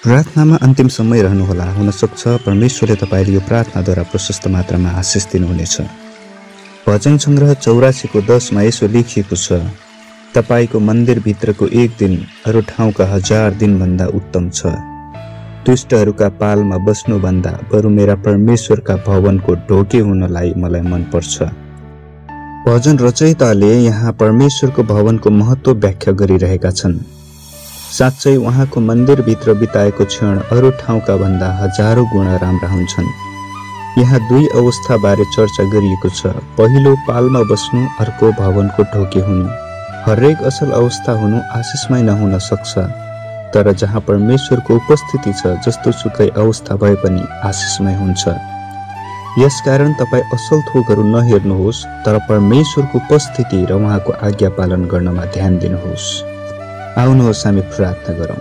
प्रार्थनामा अन्तिम समय रहनुहोला। हुन सक्छ परमेश्वरले तपाईले यो प्रार्थनाद्वारा प्रशस्त मात्रामा आशिष दिनुहुनेछ। भजन संग्रह 84 को 10 मा यसो लेखिएको छ, तपाईको मन्दिरभित्रको एक दिन अरू ठाउँका 1000 दिनभन्दा उत्तम छ। दुष्टहरूका पालमा बस्नुभन्दा बरु मेरा परमेश्वरका भवनको ढोके हुनलाई मलाई मन पर्छ। भजन रचयिताले यहाँ परमेश्वरको भवनको महत्त्व व्याख्या गरिरहेका छन्। साँच्चै उहाँको मन्दिरभित्र बिताएको क्षण अरू ठाउँका भन्दा हजारौं गुणा राम्रा हुन्छन्। यहाँ दुई अवस्था बारे चर्चा गरिएको छ, पहिलो पालमा बस्नु, अर्को भवनको ढोके हुनु। हरेक असल अवस्था हुनु आशिषमय नहुन सक्छ, तर जहाँ परमेश्वरको उपस्थिति छ जस्तो सुकै अवस्था भए पनि आशिषमय हुन्छ। यसकारण तपाईँ असल थोकहरू नहेर्नुहोस्, तर परमेश्वरको उपस्थिति र उहाँको आज्ञा पालन गर्नमा ध्यान दिनुहोस्। आउनुहोस् हामी प्रार्थना गरौँ।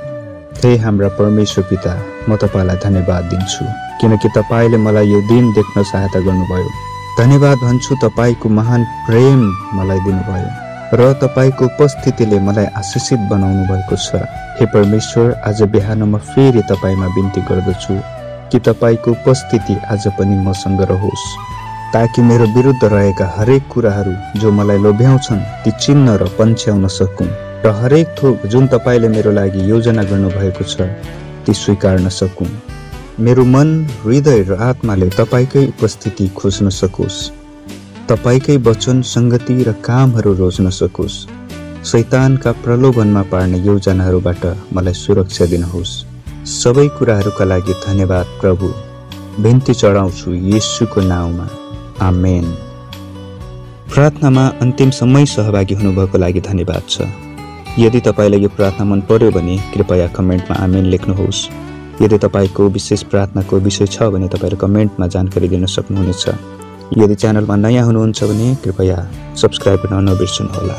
हे हाम्रा परमेश्वर पिता, म तपाईलाई धन्यवाद दिन्छु किनकि तपाईले मलाई यो दिन देख्न सहायता गर्नुभयो। धन्यवाद भन्छु तपाईको महान प्रेम मलाई दिनुभयो र तपाईको उपस्थितिले मलाई आशिषित बनाउनु भएको छ। हे परमेश्वर, आज बिहान म फेरि तपाईमा बिन्ती गर्दछु कि तपाईको उपस्थिति आज पनि मसँग रहोस्, ताकि मेरो विरुद्ध रहेका हरेक कुराहरू जो मलाई लोभ्याउँछन् ती चिन्न र पन्छ्याउन सकूँ र हरेक थोक जुन तपाईले मेरो लागि योजना गर्नुभएको छ ती स्वीकार्न सकूँ। मेरो मन, हृदय र आत्माले तपाईकै उपस्थिति खोज्न सकोस्, तपाईकै वचन, संगति र कामहरू रोज्न सकोस्। शैतानका प्रलोभनमा पार्ने योजनाहरूबाट मलाई सुरक्षा दिनुहोस्। सबै कुराहरूका लागि धन्यवाद प्रभु। बिन्ती चढाउँछु येशूको नाउँमा, आमेन। प्रार्थनामा अन्तिम समय सहभागी हुनुभएको लागि धन्यवाद छ। यदि तपाईलाई यो प्रार्थना मन पर्यो भने कृपया कमेन्टमा आमेन लेख्नुहोस्। यदि तपाईको विशेष प्रार्थनाको विषय छ भने तपाईले कमेन्टमा जानकारी दिन सक्नुहुनेछ। यदि च्यानलमा नयाँ हुनुहुन्छ भने कृपया सब्स्क्राइब गर्न नबिर्सनुहोला।